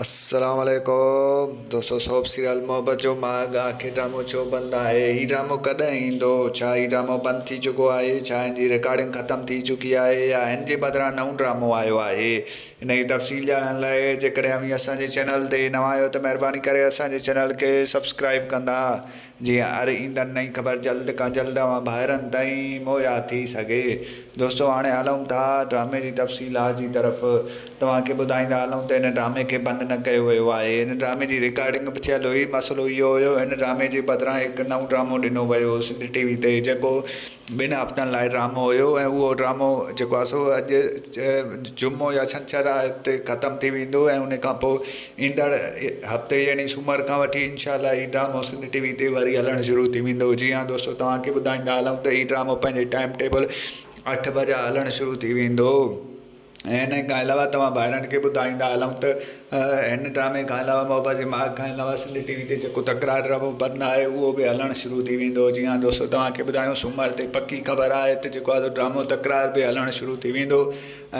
السلام عليڪم دوستو سوپ سيريل محبت جو ماڳ آخر ڊرامو ڇو بند آهي هي ڊرامو ڪڏهن ايندو ڇا هي ڊرامو بند ٿي چڪو آهي ڇا هن جي رڪارڊنگ ختم ٿي چڪي آهي يا هن جي بدران نئون ڊرامو آيو آهي ان جي تفصيل ڄاڻڻ لاء جيڪڏهن اوهين اسان جي چينل تي نوان آهيو ته مهرباني ڪري اسان جي چينل کي سبسڪرائب ڪندا جيئن هر ايندڙ نئين خبر جلد کان جلد اوهان ڀائرن تائين مهيا ٿي سگهي. دوستو هاڻي هلون ٿا ڊرامي جي تفصيلات جي طرف. توهان کي ٻڌائيندا هلون ته هن ڊرامي کي بند نه ڪيو ويو آهي. هن ڊرامي جي رڪارڊنگ به ٿيل هئي. مسئلو اهو هيو هن ڊرامي جي بدران هڪ نئون ڊرامو ڏنو ويو هو سنڌ ٽي وي تي جيڪو ٻن هفتن لاء ڊرامو هيو ۽ اهو ڊرامو جيڪو آهي سو اڄ جمعو يا ڇنڇر آهي تي ختم ٿي ويندو ۽ ان کان پوء ايندڙ هفتي يعني سومر کان وٺي انشاء الله هي ڊرامو سنڌ ٽي وي تي وري هلڻ شروع ٿي ويندو جي ها دوستو توهان کي ٻڌائيندا هلون ته هي ڊرامو پنهنجي ٽائيم ٽيبل اٺ بجا هلڻ شروع ٿي ويندو. ۽ ان کان علاوه توهان ڀائرن کي ٻڌائيندا هلون ته هن ڊرامي کان علاوه محبت جي ماڳ کان علاوه سنڌ ٽي وي تي جيڪو تڪرار ڊرامو بند آهي اهو به هلڻ شروع ٿي ويندو جي ها دوستو توهان کي ٻڌايون سومر تي پڪي خبر آهي ته جيڪو آهي سو ڊرامو تڪرار به هلڻ شروع ٿي ويندو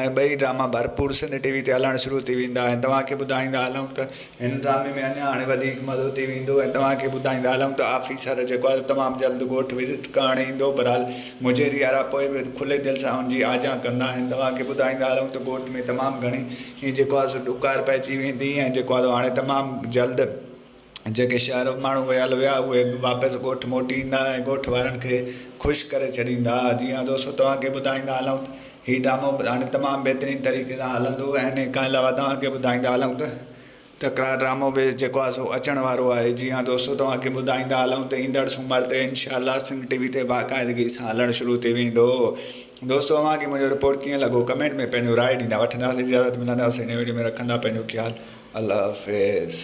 ۽ ٻئي ڊراما ڀرپور سنڌ ٽي وي تي هلڻ شروع ٿي ويندا ۽ توهان کي ٻڌائيندا هلون ته هن ڊرامي ۾ اڃا هاڻي وڌيڪ مزو ٿي ويندو ۽ توهان کي ٻڌائيندا هلون ته آفيسر جيڪو آهي تمام جلد ڳوٺ وزٽ ڪرڻ ايندو بھرحال مجيري وارا پوء به کلي دل سان ان جي آجيان ڪندا ۽ توهان کي ٻڌائيندا هلون ته ڳوٺ ۾ تمام گهڻي ئي جيڪو آهي سو ڏڪار پئجي ويندي ۽ جيڪو آهي سو هاڻي تمام جلد جيڪي شهر ماڻهو ويل هيا اهي به واپس ڳوٺ موٽي ايندا ۽ ڳوٺ وارن کي خوش ڪري ڇڏيندا جي ها دوستو توهان کي ٻڌائيندا هلون ته هي ڊرامو به هاڻي تمام بهترين طريقي سان هلندو ۽ انهي کان علاوه توهان کي ٻڌائيندا هلون ته تڪرار ڊرامو به جيڪو آهي سو اچڻ وارو آهي جي ها دوستو توهان کي ٻڌائيندا هلون ته ايندڙ سومر تي انشاء الله سنڌ ٽي وي تي باقاعدگي سان هلڻ شروع ٿي ويندو دوستو اوهان کي منهنجو رپورٽ ڪيئن لڳو ڪمينٽ ۾ پنهنجو راء ڏيندا وٺنداسين اجازت ملنداسين نئين ويڊيو ۾ رکندا پنهنجو خيال الله حافظ.